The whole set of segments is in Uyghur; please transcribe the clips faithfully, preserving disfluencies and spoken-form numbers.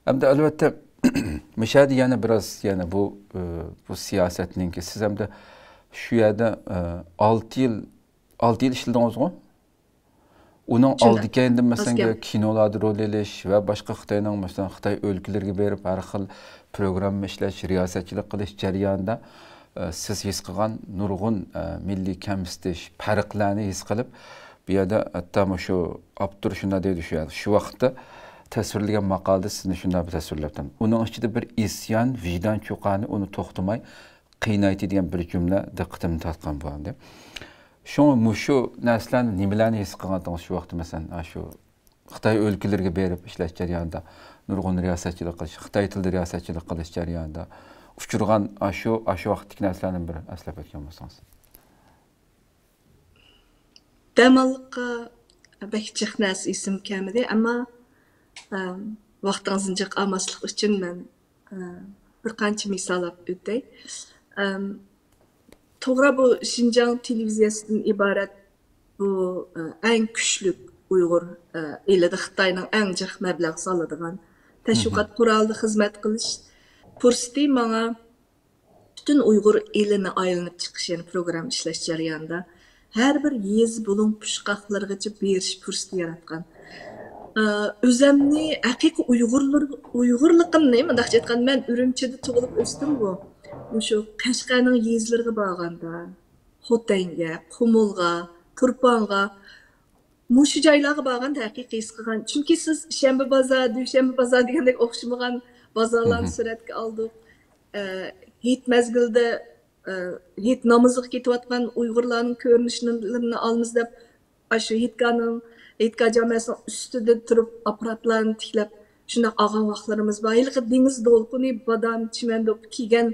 ئەمدى ئەلۋەتتە، مۇشۇ يەردە يەنە بىراز، يەنە بۇ، ئى، بۇ سىياسەتنىڭكى، سىز ئەمدى شۇ يەردە، ئى، ئالتە يىل، ئالتە يىل ئىشلىدىڭىزغۇ؟ ئۇنىڭ شۇنداق. ئالدى كەينىدىن، مەسىلەن، ئاسكەم. كىنولاردا رول ئېلىش ۋە باشقا خىتاينىڭ، مەسىلەن، خىتاي ئۆلكىلىرىگە بېرىپ، ھەر خىل پروگرامما ئىشلەش، رىياسەتچىلىك قىلىش جەريانىدا، ئە، سىز ھېس قىلغان نۇرغۇن، ئە، مىللىي كەمسىتىش، پەرقلەرنى ھېس قىلىپ، بۇ يەردە ھەتتا مۇشۇ ئاپتور شۇنداق دەيدۇ، شۇ يەردە، شۇ ۋاقىتتا تەسۋىرلىگەن ماقالىدە سىزنى شۇنداق بىر تەسۋىرلەپتۇ. ئۇنىڭ ئىچىدە بىر ئىسيان، ۋىجدان چۇقانى ئۇنى توختىماي قىينايتتى دېگەن بىر جۈملە دىققىتىمنى تارتقان بۇ ئەمدى. شۇڭا مۇشۇ نەرسىلەرنى، نېمىلەرنى ھېس قىلغانتىڭىز شۇ ۋاقىتتا، مەسىلەن، ئاشۇ خىتاي ئۆلكىلىرىگە بېرىپ ئىشلەش جەريانىدا، نۇرغۇن رىياسەتچىلىك قىلىش، خىتاي تىلىدا رىياسەتچىلىك قىلىش جەريانىدا ئۇچرىغان ئاشۇ، ئاشۇ ۋاقىتتىكى نەرسىلەرنى بىر ئەسلەپ ئۆتكەن بولسىڭىز. دەم ئالغۇچە بەك جىق نەرسە ئېسىمگە كەلمىدى، ئەمما، ئەم، ۋاقتىڭىزنى جىق ئالماسلىق ئۈچۈن مەن، ئە، بىر قانچە مىسال ئېلىپ ئۆتەي. ئەم، توغرا، بۇ شىنجاڭ تېلېۋىزىيەسىدىن ئىبارەت بۇ، ئە، ئەڭ كۈچلۈك ئۇيغۇر، ئە، ئېلىدا خىتاينىڭ ئەڭ جىق مەبلەغ سالىدىغان تەشۋىقات قورالىدا خىزمەت قىلىش پۇرسىتى ماڭا پۈتۈن ئۇيغۇر ئېلىنى ئايلىنىپ چىقىش، يەنى پروگرامما ئىشلەش جەريانىدا ھەر بىر يېزا بۇلۇڭ پۇچقاقلىرىغىچە بېرىش پۇرسىتى ياراتقان. ئە، ئۆزەمنى ھەقىقىي ئۇيغۇرلار-، ئۇيغۇرلۇقۇمنى، مۇنداقچە ئېيتقاندا، مەن ئۈرۈمچىدە تۇغۇلۇپ ئۆستۈمغۇ. مۇشۇ قەشقەرنىڭ يېزىلىرىغا بارغاندا، خوتەنگە، قۇمۇلغا، تۇرپانغا، مۇشۇ جايلارغا بارغاندا ھەقىقىي ھېس قىلغان. چۈنكى سىز شەنبە بازار، دۈشەنبە بازار دېگەندەك ئوخشىمىغان بازارلارنى سۈرەتكە ئالدۇق. ئە، ھېيت مەزگىلىدە، ئە، ھېيت نامىزىغا كېتىۋاتقان ئۇيغۇرلارنىڭ كۆرۈنۈشلىرىنى ئالىمىز دەپ، ئاشۇ ھېيتگاھنىڭ، ھېيتگاھ جامەسىنىڭ ئۈستىدە تۇرۇپ ئاپپاراتلارنى تىكلەپ، شۇنداق ئالغان ۋاقىتلىرىمىز بار. ھېلىقى دېڭىز دولقۇنى، بادام، چىمەن دوپپا كىيگەن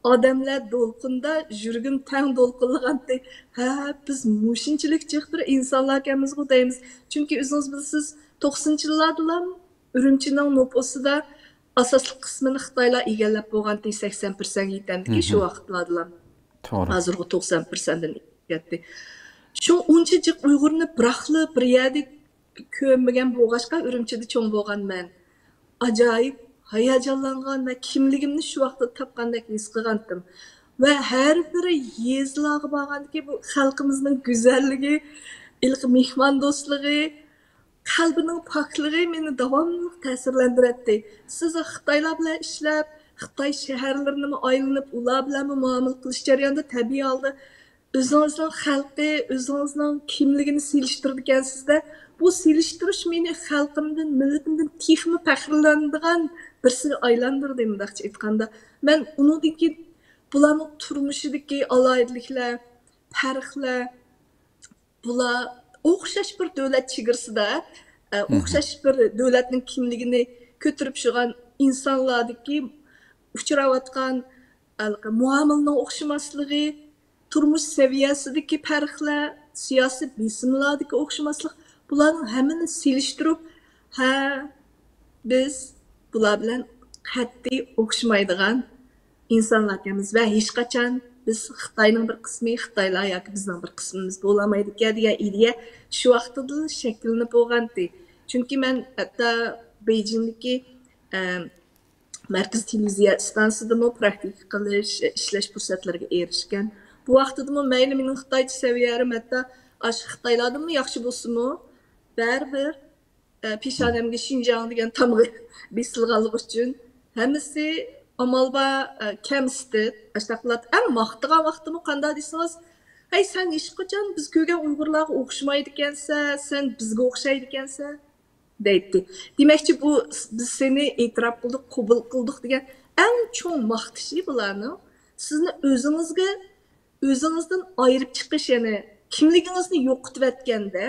ئادەملەر دولقۇندا يۈرىكىم تەڭ دولقۇنلىغانتى. ھە، بىز مۇشۇنچىلىك جىق بىر ئىنسانلاركەنمىزغۇ دەيمىز. چۈنكى ئۆزىڭىز بىلىسىز، توقسىنىنچى يىللاردىلا ئۈرۈمچىنىڭ نوپۇسىدا ئاساسلىق قىسمىنى خىتايلار ئىگىلەپ بولغانتى، سەكسەن پىرسەنتكە يېتەمدىكى شۇ ۋاقىتلاردىلا. توغرا. ھازىرغۇ توقسان پىرسەنتتىن ئېشىپ كەتتى. شۇ ئۇنچە جىق ئۇيغۇرنى بىراقلا بىر يەردە كۆرمىگەن بولغاچقا، ئۈرۈمچىدە چوڭ بولغان مەن ئاجايىپ ھاياجانلانغان ۋە كىملىكىمنى شۇ ۋاقىتتا تاپقاندەك ھېس قىلغانتىم. ۋە ھەر بىر يېزىلارغا بارغاندىكى بۇ خەلقىمىزنىڭ گۈزەللىكى، ھېلىقى مېھماندوستلۇقى، قەلبىنىڭ پاكلىقى مېنى داۋاملىق تەسىرلەندۈرەتتى. سىز خىتايلار بىلەن ئىشلەپ، خىتاي شەھەرلىرىنىمۇ ئايلىنىپ، ئۇلار بىلەنمۇ مۇئامىلە قىلىش جەريانىدا تەبىئىي ھالدا ئۆزىڭىزنىڭ خەلقى، ئۆزىڭىزنىڭ كىملىكىنى سېلىشتۇرىدىكەنسىز-دە، بۇ سېلىشتۇرۇش مېنى خەلقىمدىن، مىللىتىمدىن تېخىمۇ پەخىرلەندۈرىدىغان بىرسىگە ئايلاندۇردى، مۇنداقچە ئېيتقاندا. مەن ئۇنىڭدىن كېيىن بۇلارنىڭ تۇرمۇشىدىكى ئالاھىدىلىكلەر، پەرقلەر، بۇلار ئوخشاش بىر دۆلەت چېگرىسىدا، ئە، ئوخشاش بىر دۆلەتنىڭ كىملىكىنى كۆتۈرۈپ شۇغان ئىنسانلاردىكى ئۇچراۋاتقان ھېلىقى مۇئامىلىنىڭ ئوخشىماسلىقى، تۇرمۇش سەۋىيەسىدىكى پەرقلەر، سىياسىي بېسىملاردىكى ئوخشىماسلىق، بۇلارنىڭ ھەممىنى سېلىشتۇرۇپ، ھە، بىز بۇلار بىلەن قەتئىي ئوخشىمايدىغان ئىنسانلاركەنمىز ۋە ھېچقاچان بىز خىتاينىڭ بىر قىسمى، خىتايلار ياكى بىزنىڭ بىر قىسمىمىز بولالايدىكەن دېگەن ئىدىيە شۇ ۋاقتىدىلا شەكىللىنىپ بولغانتى. چۈنكى مەن ھەتتا بېيجىڭدىكى، ئە، مەركىزىي تېلېۋىزىيە ئىستانسىسىدىمۇ پراكتىكا قىلىش، ئىشلەش پۇرسەتلىرىگە ئېرىشكەن. بۇ ۋاقتىدىمۇ مەيلى مېنىڭ خىتايچە سەۋىيەم ھەتتا ئاشۇ خىتايلاردىنمۇ ياخشى بولسىمۇ، بەرىبىر، ئە، پېشانەمگە شىنجاڭ دېگەن تامغا بېسىلغانلىقى ئۈچۈن ھەممىسى ئامال بار، ئە، كەمسىتىپ، ئاشۇنداق قىلاتتى. ئەڭ ماختىغان ۋاقتىمۇ قانداق دېسىڭىز، ھەي، سەن ھېچقاچان بىز كۆرگەن ئۇيغۇرلارغا ئوخشىمايدىكەنسەن، سەن بىزگە ئوخشايدىكەنسەن. دەيتتى. دېمەكچى، بۇ س-، بىز سېنى ئېتىراپ قىلدۇق، قوبۇل قىلدۇق دېگەن ئەڭ چوڭ ماختىشى بۇلارنىڭ. سىزنى ئۆزىڭىزگە، ئۆزىڭىزدىن ئايرىپ چىقىش، يەنى كىملىكىڭىزنى يوقىتىۋەتكەندە،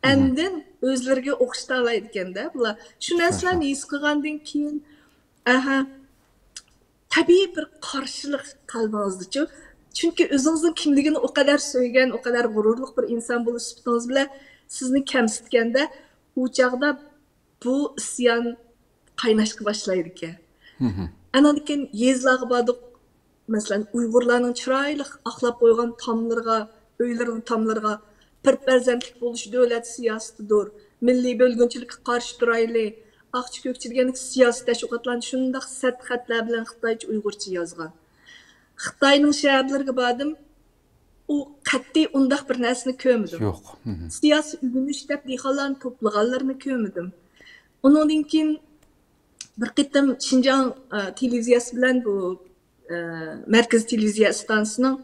ئاندىن ئۆزلىرىگە ئوخشىتالايدىكەندە بۇلار. شۇ نەرسىلەرنى ھېس قىلغاندىن كېيىن، ئەھە، تەبىئىي بىر قارشىلىق قەلبىڭىزدىچۇ. چۈنكى ئۆزىڭىزنىڭ كىملىكىنى ئۇ قەدەر سۆيگەن، ئۇ قەدەر غۇرۇرلۇق بىر ئىنسان بولۇش سۈپىتىڭىز بىلەن سىزنى كەمسىتكەندە، ئۇ چاغدا بۇ ئىسيان قايناشقا باشلايدىكەن. ئانان كېيىن يېزىلارغا باردۇق. مەسىلەن، ئۇيغۇرلارنىڭ چىرايلىق ئاقلاپ قويغان تاملىرىغا، ئۆيلىرىنىڭ تاملىرىغا، بىر پەرزەنتلىك بولۇش دۆلەت سىياسىتىدۇر، مىللىي بۆلگۈنچىلىككە قارشى تۇرايلى، ئاقچى كۆكچى دېگەندەك سىياسىي تەشۋىقاتلارنى شۇنداق سەت خەتلەر بىلەن خىتايچە ئۇيغۇرچە يازغان. خىتاينىڭ شەھەرلىرىگە باردىم، ئۇ قەتئىي ئۇنداق بىر نەرسىنى كۆرمىدىم. يوق. سىياسىي ئۆگىنىش دەپ دېھقانلارنى توپلىغانلىرىنى كۆرمىدىم. ئۇنىڭدىن كېيىن بىر قېتىم شىنجاڭ، ئە، تېلېۋىزىيەسى بىلەن بۇ، ئە، مەركىزىي تېلېۋىزىيە ئىستانسىسىنىڭ،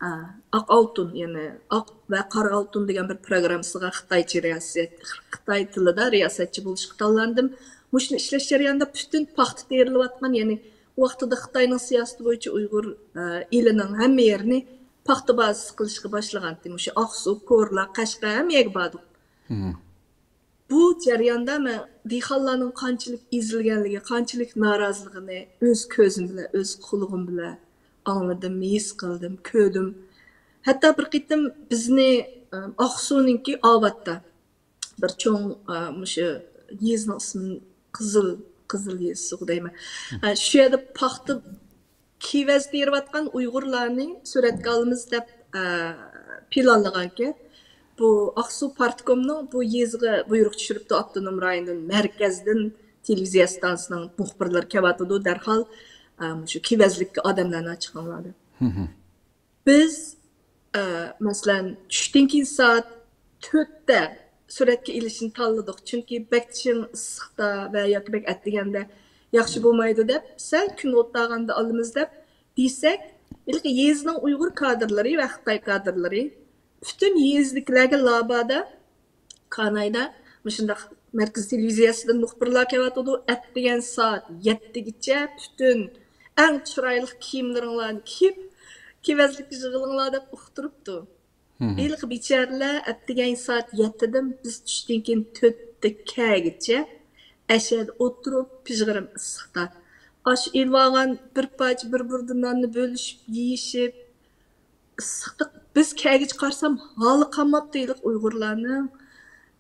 ئە، ئاق ئالتۇن، يەنى ئاق ۋە قارا ئالتۇن دېگەن بىر پروگراممىسىغا خىتايچە رىياسەت، خىتاي تىلىدا رىياسەتچى بولۇشقا تاللاندىم. مۇشۇنى ئىشلەش جەريانىدا پۈتۈن پاختا تېرىلىۋاتقان، يەنى ئۇ ۋاقتىدا خىتاينىڭ سىياسىتى بويىچە ئۇيغۇر، ئە، ئېلىنىڭ ھەممە يېرىنى پاختا بازىسى قىلىشقا باشلىغانتى. مۇشۇ ئاقسۇ، كورلا، قەشقەر ھەممە يەرگە باردۇق. بۇ جەرياندا مەن دېھقانلارنىڭ قانچىلىك ئېزىلگەنلىكى، قانچىلىك نارازىلىقىنى ئۆز كۆزۈم بىلەن، ئۆز قۇلىقىم بىلەن ئاڭلىدىم، ھېس قىلدىم، كۆردۈم. ھەتتا بىر قېتىم بىزنى، ئە، ئاقسۇنىڭكى ئاۋاتتا بىر چوڭ، ئە، مۇشۇ يېزىنىڭ ئىسمىنى قىزىل، قىزىل يېزىسىغۇ دەيمەن. ئە، شۇ يەردە پاختا كېۋەز تېرىۋاتقان ئۇيغۇرلارنى سۈرەتكە ئالىمىز دەپ، ئە، پىلانلىغانىكەن. بۇ ئاقسۇ پارتكومنىڭ بۇ يېزىغا بۇيرۇق چۈشۈرۈپتۇ، ئاپتونوم رايوندىن، مەركەزدىن تېلېۋىزىيە ئىستانسىسىنىڭ مۇخبىرلىرى كېلىۋاتىدۇ، دەرھال، ئە، مۇشۇ كېۋەزلىككە ئادەملەرنى چىقىڭلار دەپ. بىز، ئە، مەسىلەن، چۈشتىن كېيىن سائەت تۆتتە سۈرەتكە ئېلىشنى تاللىدۇق، چۈنكى بەك چىڭ ئىسسىقتا ۋە ياكى بەك ئەتىگەندە ياخشى بولمايدۇ دەپ، سەل كۈن ئوتتاغاندا ئالىمىز دەپ دېسەك، ھېلىقى يېزىنىڭ ئۇيغۇر كادىرلىرى ۋە خىتاي كادىرلىرى پۈتۈن يېزىدىكىلەرگە لابادا كانايدا مۇشۇنداق مەركىزىي تېلېۋىزىيەسىدىن مۇخبىرلار كېلىۋاتىدۇ. ئەتىگەن سائەت يەتتىگىچە پۈتۈن ئەڭ چىرايلىق كىيىملىرىڭلارنى كىيىپ، كېۋەزلىككە يىغىلىڭلار دەپ ئۇقتۇرۇپتۇ. ھېلىقى بىچارىلەر ئەتىگەن سائەت يەتتىدىن بىز چۈشتىن كېيىن تۆتتە كەگىچە ئەشەدە ئولتۇرۇپ، پىژغىرىم ئىسسىقتا ئاش ئېلىۋالغان بىر پارچە، بىر بۇردا ناننى بۆلۈشۈپ، يېيىشىپ، ئىسسىقتا بىز كەگىچە قارىسام، ھالى قالماپتۇ ھېلىقى ئۇيغۇرلارنىڭ.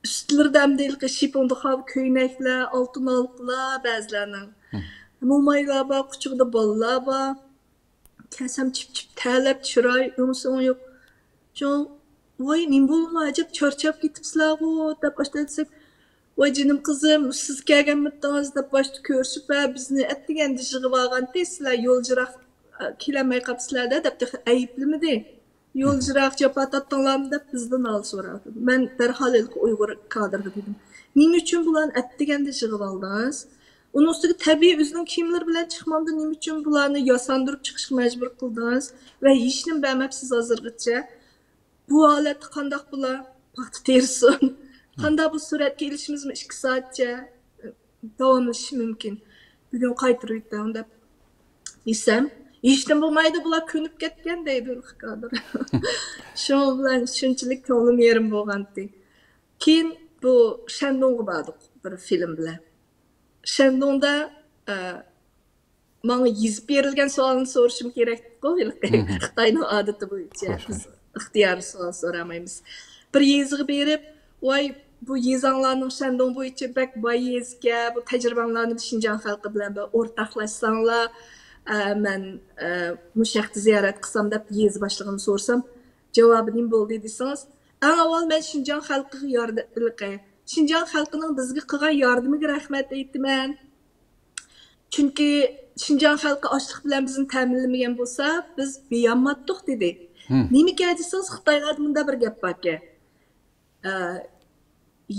ئۈستلىرىدە ئەمدى ھېلىقى شىپۇڭدۇخاۋ كۆينەكلەر، ئالتۇن ھالقىلار بەزىلەرنىڭ. مومايلار بار، قۇچىقىدا بالىلار بار. كەلسەم چىپ-چىپ تەرلەپ، چىراي ئۆڭسى ئوڭ يوق. چوڭ، ۋاي، نېمە بولدىڭلار، ئەجەب چارچاپ كېتىپسىلەرغۇ، دەپ ئاشۇنداق دېسەك، ۋاي جېنىم قىزىم، سىز كەلگەنمىتىڭىز دەپ باشتا كۆرۈشۈپ، ھە، بىزنى ئەتىگەندە يىغىۋالغانتى، سىلەر يول يىراق، ئە، كېلەلمەي قاپسىلەر-دە دەپتۇ، ئەيىبلىمىدى. يول يىراق، جاپا تارتتىڭلارمۇ دەپ بىزدىن ھال سوراپتۇ. مەن دەرھال ھېلىقى ئۇيغۇر كادىرغا دېدىم، نېمە ئۈچۈن بۇلارنى ئەتىگەندە يىغىۋالدىڭىز؟ ئۇنىڭ ئۈستىگە تەبىئىي ئۆزىنىڭ كىيىملىرى بىلەن چىقمامدۇ، نېمە ئۈچۈن بۇلارنى ياساندۇرۇپ چىقىشقا مەجبۇر قىلدىڭىز ۋە ھېچنېمە بەرمەپسىز ھازىرغىچە؟ بۇ ھالەتتە قانداق بۇلار پاختا تېرىسۇن؟ قانداق بۇ سۈرەتكە ئېلىشىمىزمۇ ئىككى سائەتچە داۋاملىشىشى مۇمكىن. بۈگۈن قايتۇرۇۋېتىڭ دەپ دېسەم، ھېچنېمە بولمايدۇ، بۇلار كۆنۈپ كەتكەن دەيدۇ كادىر. شۇنىڭ بىلەن شۇنچىلىك كۆڭلۈم يېرىم بولغانتى. كېيىن بۇ شەندۇڭغا باردۇق بىر فىلىم بىلەن. شەندۇڭدا، ئە، ماڭا يېزىپ بېرىلگەن سوئالنى سورىشىم كېرەكتىكۇ، ھېلىقى خىتاينىڭ ئادىتى بويىچە بىز ئىختىيارىي سوئال سورىمايمىز. بىر يېزىغا بېرىپ، ۋاي، بۇ يېزاڭلارنىڭ شەندۇڭ بويىچە بەك باي يېزىكەن، بۇ تەجرىبەڭلارنى شىنجاڭ خەلقى بىلەن بىر ئورتاقلاشساڭلار، ئە، مەن، ئە، مۇشۇ ياقتا زىيارەت قىلسام دەپ يېزا باشلىقىنى سورىسام، جاۋابى نېمە بولدى دېسىڭىز، ئەڭ ئاۋۋال مەن شىنجاڭ خەلقىگە ياردەم، شىنجاڭ خەلقىنىڭ بىزگە قىلغان ياردىمىگە رەھمەت ئېيتىمەن. چۈنكى شىنجاڭ خەلقى ئاچلىق بىلەن بىزنى تەمىنلىمىگەن بولسا، بىز بېيانماتتۇق، دېدى. نېمىكەن دېسىڭىز، خىتايلاردا مۇنداق بىر گەپ باركەن. ئە،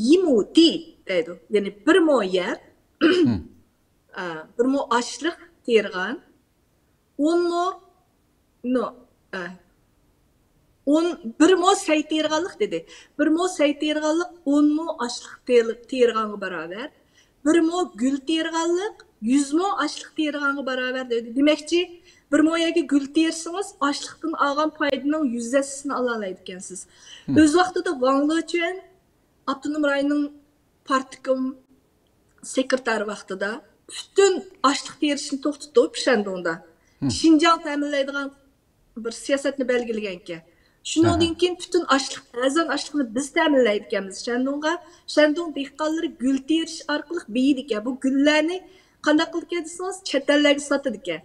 يىمۇتى دەيدۇ. يەنى بىر مو يەر، ئە، بىر مو ئاشلىق تېرىغان، ئون مو، نو، ئە، ئون، بىر مو سەي تېرىغانلىق دېدى. بىر مو سەي تېرىغانلىق ئون مو ئاشلىق تېرىغانغا باراۋەر. بىر مو گۈل تېرىغانلىق يۈز مو ئاشلىق تېرىغانغا باراۋەر دېدى. دېمەكچى، بىر مو يەرگە گۈل تېرىسىڭىز، ئاشلىقتىن ئالغان پايدىنىڭ يۈز ھەسسىسىنى ئالالايدىكەنسىز. ئۆز ۋاقتىدا ۋاڭ لېچۈەن ئاپتونوم رايوننىڭ پارتكوم سېكرېتارى ۋاقتىدا پۈتۈن ئاشلىق تېرىشنى توختىتىپ، شەندۇڭدا شىنجاڭ تەمىنلەيدىغان بىر سىياسەتنى بەلگىلىگەنكەن. شۇنىڭدىن كېيىن پۈتۈن ئاشلىق، ئەرزان ئاشلىقنى بىز تەمىنلەيدىكەنمىز شەندۇڭغا. شەندۇڭ دېھقانلىرى گۈل تېرىش ئارقىلىق بېيىيدىكەن. بۇ گۈللەرنى قانداق قىلىدىكەن دېسىڭىز، چەت ئەللەرگە ساتىدىكەن.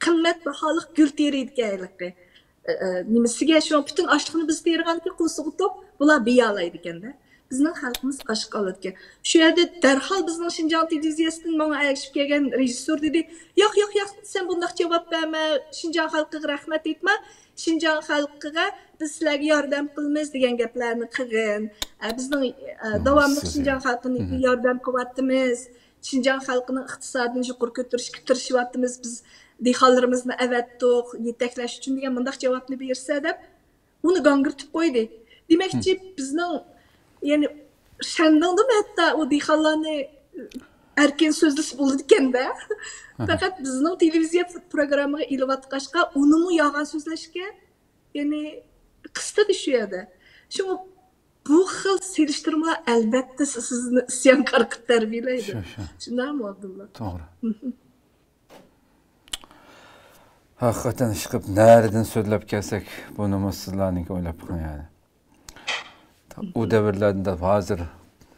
قىممەت باھالىق گۈل تېرىيدىكەن ھېلىقى، ئە، ئە، نېمىسىگە، شۇ پۈتۈن ئاشلىقنى بىز تېرىغاندىكىن قورسىقى توق، بۇلار بېيىيالايدىكەندە. بىزنىڭ خەلقىمىز ئاشقا ئالىدىكەن. شۇ يەردە دەرھال بىزنىڭ شىنجاڭ تېلېۋىزىيەسىدىن ماڭا ئەگىشىپ كەلگەن رېژىسسور دېدى، ياق، ياق، ياق، سەن بۇنداق جاۋاب بەرمە، شىنجاڭ خەلقىگە رەھمەت ئېيتما، شىنجاڭ خەلقىگە بىز سىلەرگە ياردەم قىلىمىز دېگەن گەپلەرنى قىلغىن. ئە، بىزنىڭ، ئە، داۋاملىق شىنجاڭ خەلقىنى ياردەم قىلىۋاتىمىز. شىنجاڭ خەلقىنىڭ ئىقتىسادىنى يۇقىرى كۆتۈرۈشكە تىرىشىۋاتىمىز. بىز دېھقانلىرىمىزنى ئەۋەتتۇق، يېتەكلەش ئۈچۈن دېگەن مۇنداق جاۋابنى بېرسە دەپ، ئۇنى گاڭگىرىتىپ قويدى. دېمەكچى، بىزنىڭ، يەنى، شەندىڭدىمۇ ھەتتا ئۇ دېھقانلارنى ئەركىن سۆزلىسە بولىدىكەن-دە. پەقەت بىزنىڭ تېلېۋىزىيە پروگراممىغا ئېلىۋاتقاچقا، ئۇنىمۇ يالغان سۆزلەشكە، يەنى، قىستىدى شۇ يەردە. شۇڭا بۇ خىل سېلىشتۇرمىلار، ئەلۋەتتە، سىزنى ئىسيانكار قىلىپ تەربىيەلەيدۇ. شۇ، شۇ. شۇنداقمۇ، ئابدۇللا؟ توغرا. ھەقىقەتەن ئىشقىلىپ نەرىدىن سۆزلەپ كەلسەك، بۇنىمۇ سىزلارنىڭكى ئويلاپ بېقىڭ يەنى. ئۇ دەۋرلەردىن دەپ ھازىر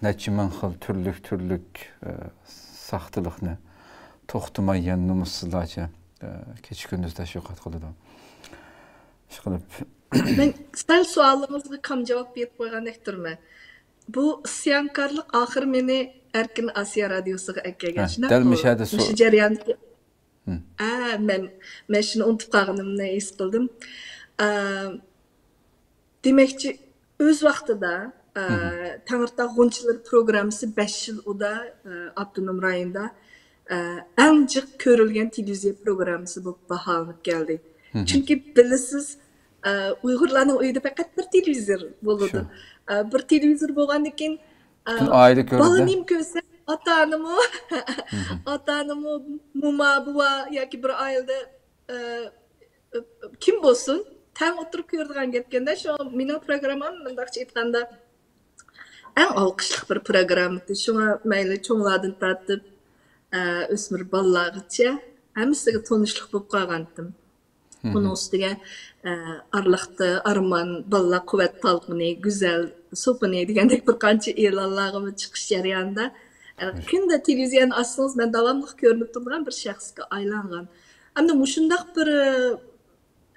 نەچچە مىڭ خىل تۈرلۈك، تۈرلۈك، ئە، ساختىلىقنى توختىماي يەنە نومۇسسىزلارچە، ئە، كېچە-كۈندۈز تەشۋىقات قىلىدۇ. ئىشقىلىپ، مەن سەل سوئالىڭىزغا كام جاۋاب بېرىپ قويغاندەك تۇرىمەن. بۇ ئىسيانكارلىق ئاخىر مېنى ئەركىن ئاسىيا رادىيوسىغا ئەكەلگەن، ھە، شۇنداقمۇ؟ دەل مۇشۇ يەردە سو-، مۇشۇ جەريان، ھە، مەن، مەن شۇنى ئۇنتۇپ قالغىنىمنى ھېس قىلدىم. ئە، دېمەكچى، ئۆز ۋاقتىدا، ئە، تەڭرىتاغ غۇنچىلىرى پروگراممىسى بەش يىل ئۇدا، ئە، ئاپتونوم رايوندا، ئە، ئەڭ جىق كۆرۈلگەن تېلېۋىزىيە پروگراممىسى بولۇپ باھالىنىپ كەلدى. چۈنكى بىلىسىز، ئە، ئۇيغۇرلارنىڭ ئۆيىدە پەقەت بىر تېلېۋىزور بولىدۇ. شۇ. ئە، بىر تېلېۋىزور بولغاندىن كېيىن، ئە، پۈتۈن ئائىلە كۆرىدۇ. بالىنىمۇ كۆرسە، ئاتا-ئانىمۇ، ئاتا-ئانىمۇ، موما، بوۋا ياكى بىر ئائىلىدە، ئە، كىم بولسۇن، تەڭ ئولتۇرۇپ كۆرىدىغان گەپكەندە، شۇ مېنىڭ پروگراممام، مۇنداقچە ئېيتقاندا، ئەڭ ئالقىشلىق بىر پروگرامما ئىدى. شۇڭا مەيلى چوڭلاردىن تارتىپ، ئە، ئۆسمۈر بالىلارغىچە ھەممىسىگە تونۇشلۇق بولۇپ قالغانتىم. ئۇنىڭ ئۈستىگە، ئە، ئارىلىقتا ئارمان، بالىلار قۇۋۋەت تالقىنى، گۈزەل سوپۇنى دېگەندەك بىر قانچە ئېلانلارغىمۇ چىقىش جەريانىدا، ئە، كۈندە تېلېۋىزىيەنى ئاچسىڭىز، مەن داۋاملىق كۆرۈنۈپ تۇرىدىغان بىر شەخسكە ئايلانغان. ئەمدى مۇشۇنداق بىر،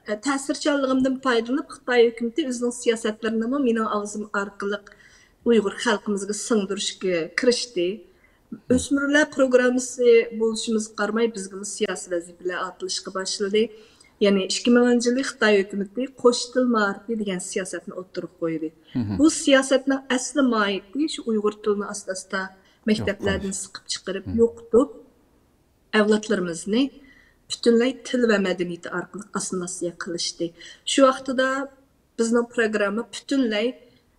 ئە، تەسىرچانلىقىمدىن پايدىلىنىپ، خىتاي ھۆكۈمىتى ئۆزىنىڭ سىياسەتلىرىنىمۇ مېنىڭ ئاغزىم ئارقىلىق ئۇيغۇر خەلقىمىزگە سىڭدۈرۈشكە كىرىشتى. ئۆسمۈرلەر پروگراممىسى بولۇشىمىزغا قارىماي، بىزگىمۇ سىياسىي ۋەزىپىلەر ئارتىلىشقا باشلىدى. يەنى ئىككى مىڭىنچى يىلى خىتاي ھۆكۈمىتى قوش تىل مائارىپى دېگەن سىياسەتنى ئوتتۇرىغا قويدى. بۇ سىياسەتنىڭ ئەسلى ماھىيىتى شۇ ئۇيغۇر تىلىنى ئاستا-ئاستا مەكتەپلەردىن سىقىپ چىقىرىپ، يوقىتىپ، ئەۋلادلىرىمىزنى پۈتۈنلەي تىل ۋە مەدەنىيىتى ئارقىلىق ئاسسىمىلياتسىيە قىلىشتى. شۇ ۋاقتىدا بىزنىڭ پروگرامما پۈتۈنلەي،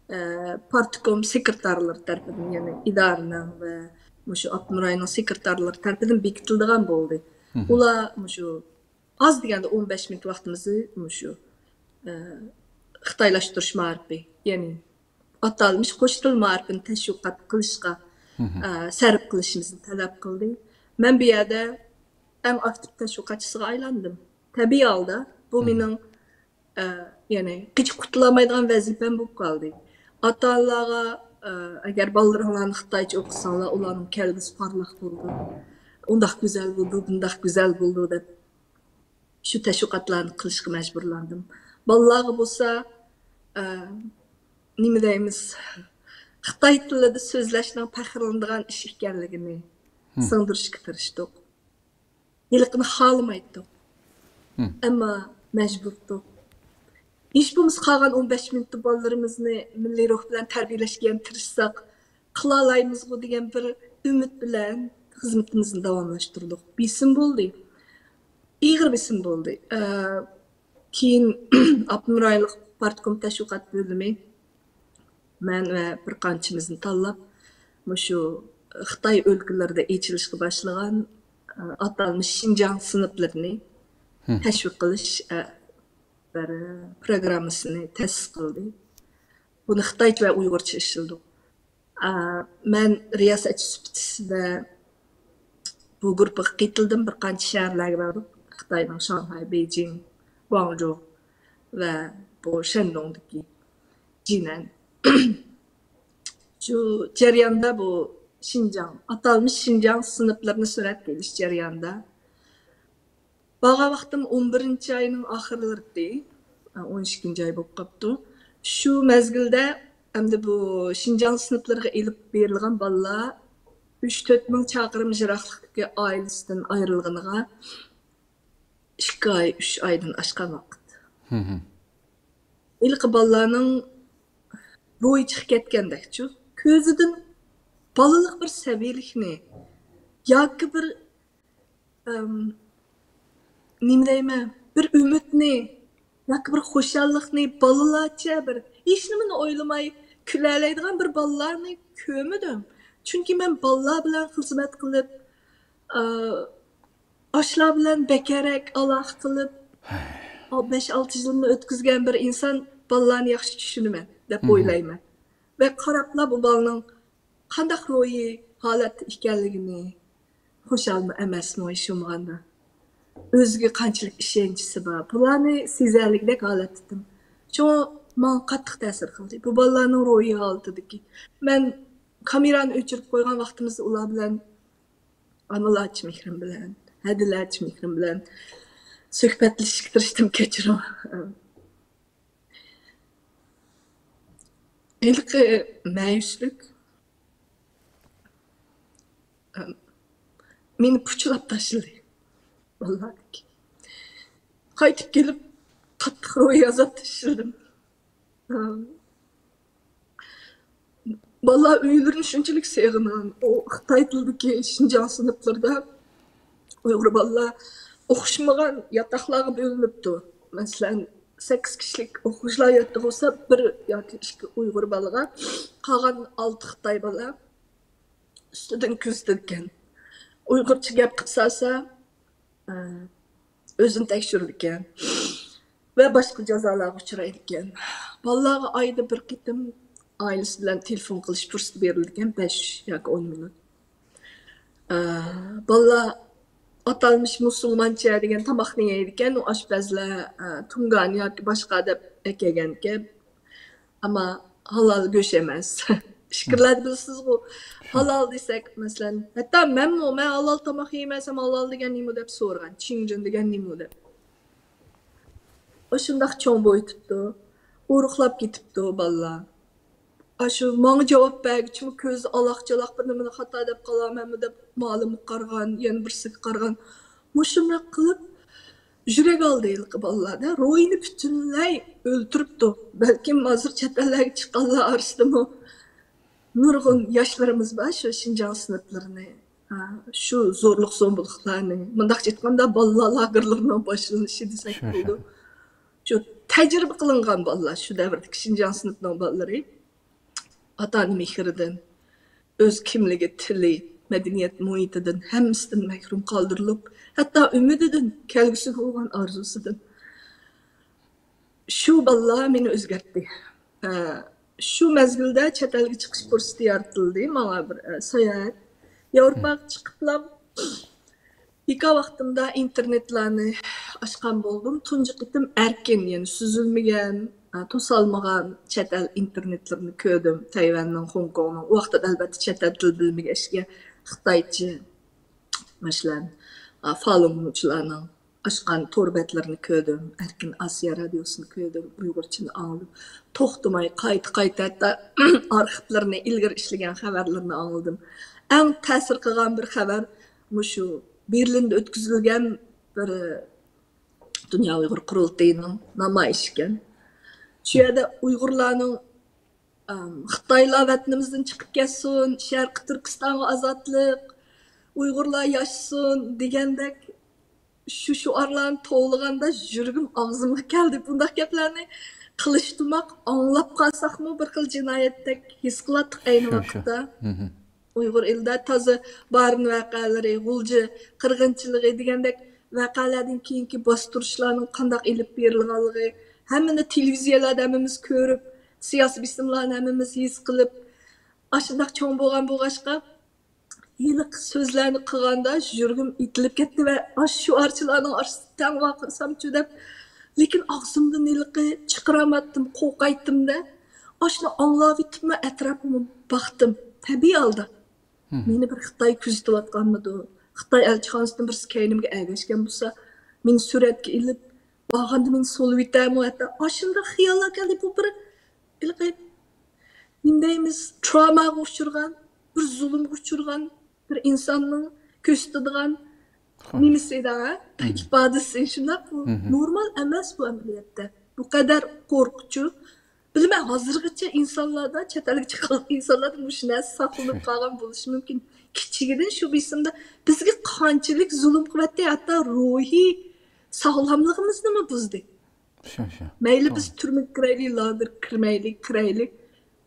ئە، پارتكوم سېكرېتارلىرى تەرىپىدىن، يەنى ئىدارىنىڭ ۋە مۇشۇ ئاپتونوم رايوننىڭ سېكرېتارلىرى تەرىپىدىن بېكىتىلىدىغان بولدى. ئۇلار مۇشۇ ئاز دېگەندە ئون بەش مىنۇت ۋاقتىمىزنى مۇشۇ، ئە، خىتايلاشتۇرۇش مائارىپى، يەنى ئاتالمىش قوش تىل مائارىپىنى تەشۋىقات قىلىشقا، ئە، سەرپ قىلىشىمىزنى تەلەپ قىلدى. مەن بۇ يەردە ئەڭ ئاكتىپ تەشۋىقاتچىسىغا ئايلاندىم. تەبىئىي ھالدا بۇ مېنىڭ، ئە، يەنى قېچىپ قۇتۇلالمايدىغان ۋەزىپەم بولۇپ قالدى. ئاتا-ئانىلارغا، ئە، ئەگەر بالىلىرىڭلارنى خىتايچە ئوقۇتساڭلار، ئۇلارنىڭ كەلگۈسى پارلاق بولىدۇ. ئۇنداق گۈزەل بولىدۇ، بۇنداق گۈزەل بولىدۇ دەپ شۇ تەشۋىقاتلارنى قىلىشقا مەجبۇرلاندىم. بالىلارغا بولسا، ئە، نېمە دەيمىز، خىتاي تىلىدا سۆزلەشنىڭ پەخىرلىنىدىغان ئىش ئىكەنلىكىنى سىڭدۈرۈشكە تىرىشتۇق. ھېلىقىنى خالىمايتتۇق. ئەمما مەجبۇرتۇق. ھېچ بولمىسا قالغان ئون بەش مىنۇتتا بالىلىرىمىزنى مىللىي روھ بىلەن تەربىيەلەشكە يەنە تىرىشساق، قىلالايمىزغۇ دېگەن بىر ئۈمىد بىلەن خىزمىتىمىزنى داۋاملاشتۇردۇق. بېسىم بولدى. ئېغىر بېسىم بولدى. ئە، كېيىن ئاپتونوم رايونلۇق پارتكوم تەشۋىقات بۆلۈمى مەن ۋە بىر قانچىمىزنى تاللاپ، مۇشۇ خىتاي ئۆلكىلىرىدە ئېچىلىشقا باشلىغان، ئە، ئاتالمىش شىنجاڭ سىنىپلىرىنى تەشۋىق قىلىش، ئە، بىر پروگراممىسىنى تەسىس قىلدى. بۇنى خىتايچە ۋە ئۇيغۇرچە ئىشلىدۇق. ئا، مەن رىياسەتچى سۈپىتىدە بۇ گۇرۇپپىغا قېتىلدىم، بىر قانچە شەھەرلەرگە باردۇق. خىتاينىڭ شاڭخەي، بېيجىڭ، گۇاڭجۇ ۋە بۇ شەندۇڭدىكى جىنەن. شۇ جەرياندا بۇ شىنجاڭ، ئاتالمىش شىنجاڭ سىنىپلىرىنى سۈرەتكە ئېلىش جەريانىدا بارغان ۋاقتىم ئون بىرىنچى ئاينىڭ ئاخىرلىرىدى، ئون ئىككىنچى ئاي بولۇپ قاپتۇ. شۇ مەزگىلدە ئەمدى بۇ شىنجاڭ سىنىپلىرىغا ئېلىپ بېرىلغان بالىلار ئۈچ تۆت مىڭ چاقىرىم يىراقلىقتىكى ئائىلىسىدىن ئايرىلغىنىغا ئىككى ئاي، ئۈچ ئايدىن ئاشقان ۋاقىت. ھېلىقى بالىلارنىڭ روھى چىقىپ كەتكەندەكچۇ. كۆزىدىن بالىلىق بىر سەبىيلىكنى ياكى بىر، ئەم، نېمە دەيمەن، بىر ئۈمىدنى ياكى بىر خۇشاللىقنى، بالىلارچە بىر ھېچنېمىنى ئويلىماي كۈلەلەيدىغان بىر بالىلارنى كۆرمىدىم. چۈنكى مەن بالىلار بىلەن خىزمەت قىلىپ، ئا، ئاشۇلار بىلەن بەكرەك ئالاقە قىلىپ، بەش-ئالتە يىلنى ئۆتكۈزگەن بىر ئىنسان بالىلارنى ياخشى چۈشىنىمەن دەپ ئويلايمەن. ۋە قاراپلا بۇ بالىنىڭ قانداق روھىي ھالەتتە ئىكەنلىكىنى، خۇشالمۇ ئەمەسمۇ ھېچ بولمىغاندا، ئۆزىگە قانچىلىك ئىشەنچىسى بار، بۇلارنى سېزەلىگۈدەك ھالەتتە ئىدىم. شۇڭا ماڭا قاتتىق تەسىر قىلدى. بۇ بالىلارنىڭ روھىي ھالىتىدىكى، مەن كامېرانى ئۆچۈرۈپ قويغان ۋاقتىمىزدا ئۇلار بىلەن ئانىلارچە مېھرىم بىلەن، ھەدىلەرچە مېھرىم بىلەن سۆھبەتلىشىشكە تىرىشتىم، كەچۈرۈڭ. ھېلىقى مەيۈسلۈك مېنى پۇچىلاپ تاشلىدى. ۋاللاھى. قايتىپ كېلىپ قاتتىق روھىي ئازاب تاشلىدىم. بالىلار ئۆيلىرىنى شۇنچىلىك سېغىنغان. ئۇ خىتاي تىلىدىكى شىنجاڭ سىنىپلىرىدا ئۇيغۇر بالىلار ئوخشىمىغان ياتاقلارغا بۆلۈنۈپتۇ. مەسىلەن، سەككىز كىشىلىك ئوقۇغۇچىلار ياتىقى بولسا، بىر ياكى ئىككى ئۇيغۇر بالىغا، قالغان ئالتە خىتاي بالا ئۈستىدىن كۆزىتىدىكەن. ئۇيغۇرچە گەپ قىلسا، ئە، ئۆزىنى تەكشۈرىدىكەن ۋە باشقا جازالارغا ئۇچرايدىكەن. بالىلارغا ئايدا بىر قېتىم ئائىلىسى بىلەن تېلېفون قىلىش پۇرسىتى بېرىلىدىكەن، بەش ياكى ئون مىنۇت. ئە، بالىلار ئاتالمىش مۇسۇلمانچە دېگەن تاماقنى يەيدىكەن، ئۇ ئاشپەزلەر، ئە، تۇڭگان ياكى باشقا دەپ ئەكەلگەنكەن. ئەمما ھالال گۆش ئەمەس. ئىچكىرىلەردە بىلىسىزغۇ، ھالال دېسەك، مەسىلەن، ھەتتا مەنمۇ، مەن ھالال تاماق يېمەسەم، ھالال دېگەن نېمە دەپ سورىغان، چىڭجىن دېگەن نېمە دەپ. ئاشۇنداق چوڭ بويىتىپتۇ، ئورۇقلاپ كېتىپتۇ بالىلار. ئاشۇ ماڭا جاۋاب بەرگۈچىمۇ كۆزى ئالاقچالاق، بىر نېمىنى خاتا دەپ قالامەنمۇ دەپ مالىمغا قارىغان، يەنە بىرسىگە قارىغان. مۇشۇنداق قىلىپ يۈرەك ئالدى ھېلىقى بالىلاردا. روھىنى پۈتۈنلەي ئۆلتۈرۈپتۇ. بەلكىم ھازىر چەت ئەللەرگە چىققانلار ئارىسىدىمۇ نۇرغۇن ياشلىرىمىز بار، شۇ شىنجاڭ سىنىپلىرىنى، ھە، شۇ زورلۇق زومبۇلۇقلارنى، مۇنداقچە ئېيتقاندا، بالىلار لاگېرلىرىنىڭ باشلىنىشى دېسەك بولىدۇ. شۇ تەجرىبە قىلىنغان بالىلار، شۇ دەۋردىكى شىنجاڭ سىنىپىنىڭ بالىلىرى ئاتا-ئانا مېھرىدىن، ئۆز كىملىكى، تىلى، مەدەنىيەت مۇھىتىدىن، ھەممىسىدىن مەھرۇم قالدۇرۇلۇپ، ھەتتا ئۈمىدىدىن، كەلگۈسىگە بولغان ئارزۇسىدىن. شۇ بالىلار مېنى ئۆزگەرتتى. ئە، شۇ مەزگىلدە چەت ئەلگە چىقىش پۇرسىتى يارىتىلدى ماڭا، بىر، ئە، ساياھەت. ياۋروپاغا چىقىپلا بىكار ۋاقتىمدا ئىنتېرنېتلارنى ئاچقان بولدۇم. تۇنجى قېتىم ئەركىن، يەنى سۈزۈلمىگەن، ئە، توسالمىغان چەت ئەل ئىنتېرنېتلىرىنى كۆردۈم. تەيۋەننىڭ، خوڭكوڭنىڭ. ئۇ ۋاقىتتا ئەلۋەتتە چەت ئەل تىل بىلمىگەچكە خىتايچە، مەسىلەن، ئە، فالۇنگوچىلارنىڭ ئاچقان تور بەتلىرىنى كۆردۈم، ئەركىن ئاسىيا رادىيوسىنى كۆردۈم، ئۇيغۇرچىنى ئاڭلىدىم. توختىماي قايتا-قايتا ھەتتا ئارخىپلىرىنى، ئىلگىرى ئىشلىگەن خەۋەرلىرىنى ئاڭلىدىم. ئەڭ تەسىر قىلغان بىر خەۋەر مۇشۇ بېرلىندا ئۆتكۈزۈلگەن بىر دۇنيا ئۇيغۇر قۇرۇلتىيىنىڭ نامايىشى ئىكەن. شۇ يەردە ئۇيغۇرلارنىڭ ئام، خىتايلار ۋەتىنىمىزدىن چىقىپ كەتسۇن، شەرقىي تۈركىستانغا ئازادلىق، ئۇيغۇرلار ياشىسۇن دېگەندەك شۇ شوئارلارنى توۋلىغاندا يۈرىكىم ئاغزىمغا كەلدى. بۇنداق گەپلەرنى قىلىشتىماق ئاڭلاپ قالساقمۇ بىر خىل جىنايەتتەك ھېس قىلاتتۇق ئەينى ۋاقىتتا. ئۇيغۇر ئېلىدە تازا بارىن ۋەقەلىرى، غۇلجا قىرغىنچىلىقى دېگەندەك ۋەقەلەردىن كېيىنكى باستۇرۇشلارنىڭ قانداق ئېلىپ بېرىلغانلىقى، ھەممىنى تېلېۋىزىيەلەردە ھەممىمىز كۆرۈپ، سىياسىي بېسىملارنى ھەممىمىز ھېس قىلىپ، ئاشۇنداق چوڭ بولغان بولغاچقا، ھېلىقى سۆزلەرنى قىلغاندا يۈرىكىم ئېتىلىپ كەتتى ۋە ئاشۇ شوئارچىلارنىڭ ئارىسىدا تەڭ ۋارقىرىسامچۇ دەپ، لېكىن ئاغزىمدىن ھېلىقى چىقىرالمايتتىم، قورقايتتىم-دە. ئاشۇنى ئاڭلاۋېتىپمۇ ئەتراپىمغا باقتىم، تەبىئىي ھالدا. مېنى بىر خىتاي كۆزىتىۋاتقانمىدۇ؟ خىتاي ئەلچىخانىسىدىن بىرسى كەينىمگە ئەگەشكەن بولسا، مېنى سۈرەتكە ئېلىپ، بارغاندا مېنى سولىۋېتەرمۇ؟ ھەتتا ئاشۇنداق خىياللار كەلدى. بۇ بىر ھېلىقى نېمە دەيمىز، تراۋماغا ئۇچرىغان، بىر زۇلۇمغا ئۇچرىغان بىر ئىنساننىڭ كۆرسىتىدىغان نېمىسى دە، ئىپادىسى شۇنداق، بۇ نورمال ئەمەس بۇ ئەمەلىيەتتە. بۇ قەدەر قورقۇنچلۇق. بىلمەن، ھازىرغىچە ئىنسانلاردا، چەت ئەلگە چىققان ئىنسانلاردا مۇشۇ نەرسە ساقلىنىپ قالغان بولۇشى مۇمكىن. كىچىكىدىن شۇ بېسىمدا بىزگە قانچىلىك زۇلۇم قىلىۋەتتى، ھەتتا روھىي ساغلاملىقىمىزنىمۇ بۇزدى. شۇ، شۇ. مەيلى بىز تۈرمىگە كىرەيلى، لاگېرغا كىرمەيلى، كىرەيلى.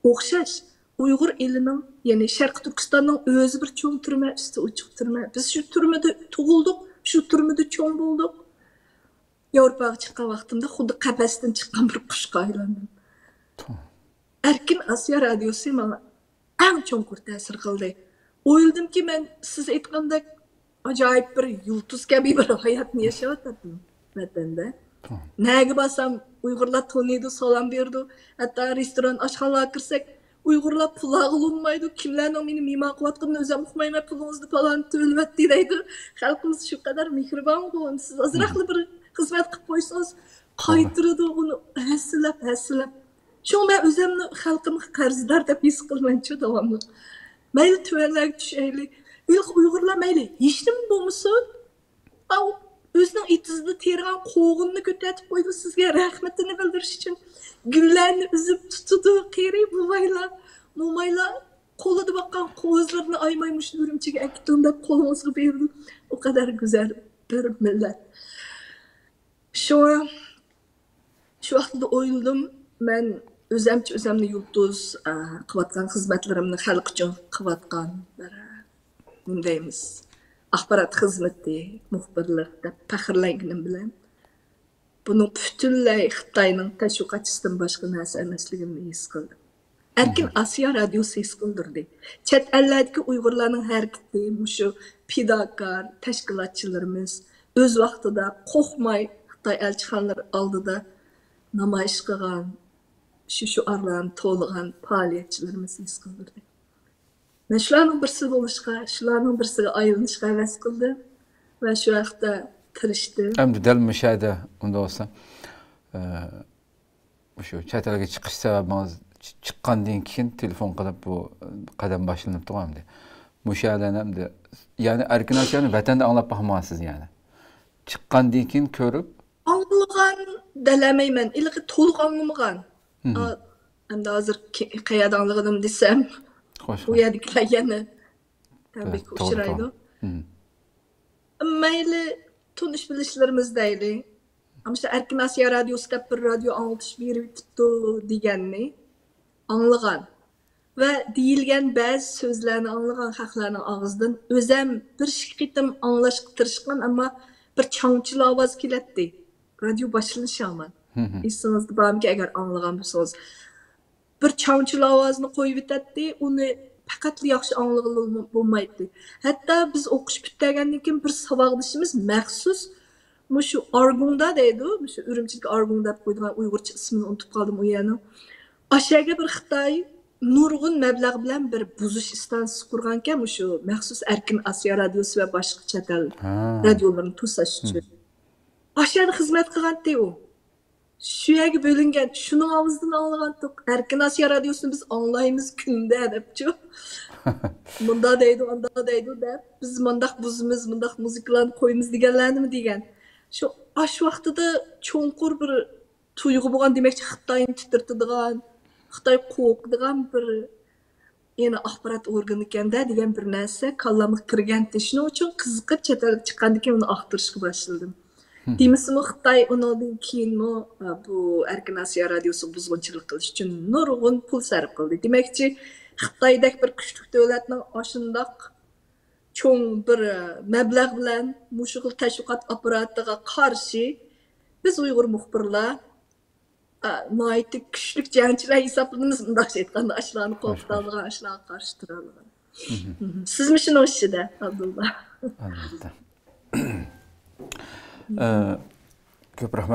ئوخشاش. ئۇيغۇر ئېلىنىڭ، يەنى شەرقىي تۈركىستاننىڭ ئۆزى بىر چوڭ تۈرمە، ئۈستى ئوچۇق تۈرمە. بىز شۇ تۈرمىدە تۇغۇلدۇق، شۇ تۈرمىدە چوڭ بولدۇق. ياۋروپاغا چىققان ۋاقتىمدا خۇددى قەپەستىن چىققان بىر قۇشقا ئايلاندىم. ئەركىن ئاسىيا رادىيوسى ماڭا ئەڭ چوڭقۇر تەسىر قىلدى. ئويلىدىمكى، مەن سىز ئېيتقاندەك ئاجايىپ بىر يۇلتۇز كەبى بىر ھاياتنى ياشاۋاتاتتىم ۋەتەندە. نەگە بارسام ئۇيغۇرلار تونۇيدۇ، سالام بېرىدۇ. ھەتتا رېستوران، ئاشخانىلارغا كىرسەك، ئۇيغۇرلار پۇل ئالغىلى ئۇنىمايدۇ. كىملەرنىڭ مېنى مېھمان قىلىۋاتقىنىنى ئۆزۈم ئۇقمايمەن، پۇلىڭىزنى پالان تۆلىۋەتتى دەيدۇ. خەلقىمىز شۇ قەدەر مېھرىبانغۇ، سىز ئازراقلا بىر خىزمەت قىلىپ قويسىڭىز، قايتۇرىدۇ ئۇنى ھەسسىلەپ، ھەسسىلەپ. شۇڭا مەن ئۆزۈمنى خەلقىمگە قەرزدار دەپ ھېس قىلىمەنچۇ داۋاملىق. مەيلى تۆۋەنلەرگە چۈشەيلى، ھېلىقى ئۇيغۇرلار مەيلى ھېچنېمە بولمىسۇن، ئاۋۇ ئۆزىنىڭ ئېتىزىدا تېرىغان قوغۇننى كۆتەرتىپ قويىدۇ سىزگە رەھمىتىنى بىلدۈرۈش ئۈچۈن. گۈللەرنى ئۈزۈپ تۇتىدۇ قېرى بوۋايلار، مومايلار. قولىدا باققان قوزىلىرىنى ئايىماي مۇشۇ ئۈرۈمچىگە ئەكېتىڭ دەپ قولىڭىزغا بېرىدۇ. ئۇ قەدەر گۈزەل بىر مىللەت. شۇڭا شۇ ۋاقتىدا ئويلىدىم، مەن ئۆزەمچە ئۆزەمنى يۇلتۇز، ئە، قىلىۋاتقان خىزمەتلىرىمنى خەلق ئۈچۈن قىلىۋاتقان بىر، نېمە دەيمىز، ئاخبارات خىزمىتى، مۇخبىرلىق دەپ پەخىرلەنگىنىم بىلەن، بۇنىڭ پۈتۈنلەي خىتاينىڭ تەشۋىقاتچىسىدىن باشقا نەرسە ئەمەسلىكىمنى ھېس قىلدىم. ئەركىن ئاسىيا رادىيوسى ھېس قىلدۇردى. چەت ئەللەردىكى ئۇيغۇرلارنىڭ ھەرىكىتى، مۇشۇ پىداكار تەشكىلاتچىلىرىمىز ئۆز ۋاقتىدا قورقماي خىتاي ئەلچىخانىلىرى ئالدىدا نامايىش قىلغان، شۇ شوئارلارنى تولىغان پائالىيەتچىلىرىمىزنى ھېس قىلدۇردى. مەن شۇلارنىڭ بىرسى بولۇشقا، شۇلارنىڭ بىرسىگە ئايلىنىشقا ھەۋەس قىلدىم ۋە شۇ ھەقتە تىرىشتىم. ئەمدى دەل مۇشۇ يەردە ئۇنداق بولسا، ئە، مۇشۇ چەت ئەلگە چىقىش سەۋەبىڭىز، چى-، چىققاندىن كېيىن تېلېفون قىلىپ بۇ قەدەم باشلىنىپتىغۇ ئەمدى. مۇشۇ يەردىن ئەمدى، يەنى ئەركىن ئاسىيانى ۋەتەندە ئاڭلاپ باقمىغانسىز يەنى. چىققاندىن كېيىن كۆرۈپ. ئاڭلىغان دەلەمەيمەن، ھېلىقى تولۇق ئاڭلىمىغان. ئا، ئەمدى ھازىر كە-، قەيەردە ئاڭلىغىنىم دېسەم، خوش، ئۇ خوش. يەردىكىلەر يەنە تەنبىھكە توغرا، ئۇچرايدۇ. توغرا. مەيلى، تونۇش بىلىشلىرىمىز دەيلى. ئەمما شۇ ئەركىن ئاسىيا رادىيوسى دەپ بىر رادىيو ئاڭلىتىش بېرىۋېتىپتۇ دېگەننى ئاڭلىغان ۋە دېيىلگەن بەزى سۆزلەرنى ئاڭلىغان خەقلەرنىڭ ئاغزىدىن ئۆزەم بىر ئىككى قېتىم ئاڭلاشقا تىرىشقان، ئەمما بىر چاڭچىلا ئاۋاز كېلەتتى. رادىيو باشلىنىشى ھامان. ئېسىڭىزدە بارمىكىن، ئەگەر ئاڭلىغان بولسىڭىز. بىر چاڭچىلا ئاۋازنى قويۇۋېتەتتى، ئۇنى پەقەتلا ياخشى ئاڭلىغىلى بولمايتتى. ھەتتا بىز ئوقۇش پۈتتۈرگەندىن كېيىن بىر ساۋاقدىشىمىز مەخسۇس مۇشۇ ئارگۇڭدا دەيدۇ، مۇشۇ ئۈرۈمچىدىكى ئارگۇڭ دەپ قويىدىغان، ئۇيغۇرچە ئىسمىنى ئۇنتۇپ قالدىم ئۇ يەرنىڭ. ئاشۇ يەرگە بىر خىتاي نۇرغۇن مەبلەغ بىلەن بىر بۇزۇش ئىستانسىسى قۇرغانىكەن، مۇشۇ مەخسۇس ئەركىن ئاسىيا رادىيوسى ۋە باشقا چەت ئەل رادىيولىرىنى توساش ئۈچۈن. ئاشۇ يەردە خىزمەت قىلغانتى ئۇ. شۇ يەرگە بۆلۈنگەن، شۇنىڭ ئاۋازىدىن ئاڭلىغانتۇق. ئەركىن ئاسىيا رادىيوسىنى بىز ئاڭلايمىز كۈندە دەپچۇ. مۇندا دەيدۇ، ئاندا دەيدۇ دەپ، بىز مانداق بۇزىمىز، مۇنداق مۇزىكىلارنى قويىمىز دېگەنلەرنىمۇ دېگەن. شۇ ئاش ۋاقتىدا چوڭقۇر بىر تۇيغۇ بولغان، دېمەكچى، خىتاينى تىترىتىدىغان، خىتاي قورقىدىغان بىر يەنە ئاخبارات ئورگىنى ئىكەندە دېگەن بىر نەرسە كاللامغا كىرگەنتى. شۇنىڭ ئۈچۈن قىزىقىپ چەت ئەلگە چىققاندىن كېيىن ئۇنى ئاختۇرۇشقا باشلىدىم. دېمىسىمۇ خىتاي ئۇنىڭدىن كېيىنمۇ، ئە، بۇ ئەركىن ئاسىيا رادىيوسىغا بۇزغۇنچىلىق قىلىش ئۈچۈن نۇرغۇن پۇل سەرپ قىلدى. دېمەكچى، خىتايدەك بىر كۈچلۈك دۆلەتنىڭ ئاشۇنداق چوڭ بىر، ئە، مەبلەغ بىلەن مۇشۇ خىل تەشۋىقات ئاپپاراتىغا قارشى بىز ئۇيغۇر مۇخبىرلار، ئە، ناھايىتى كۈچلۈك جەڭچىلەر ھېسابلىنىمىز، مۇنداقچە ئېيتقاندا، ئاشۇلارنى قورقۇتالىغان، ئاشۇلارغا قارشى تۇرالىغان. سىزمۇ شۇنىڭ ئىچىدە، ئابدۇللا؟ ئەلۋەتتە. ئە، كۆپ رەھمەت.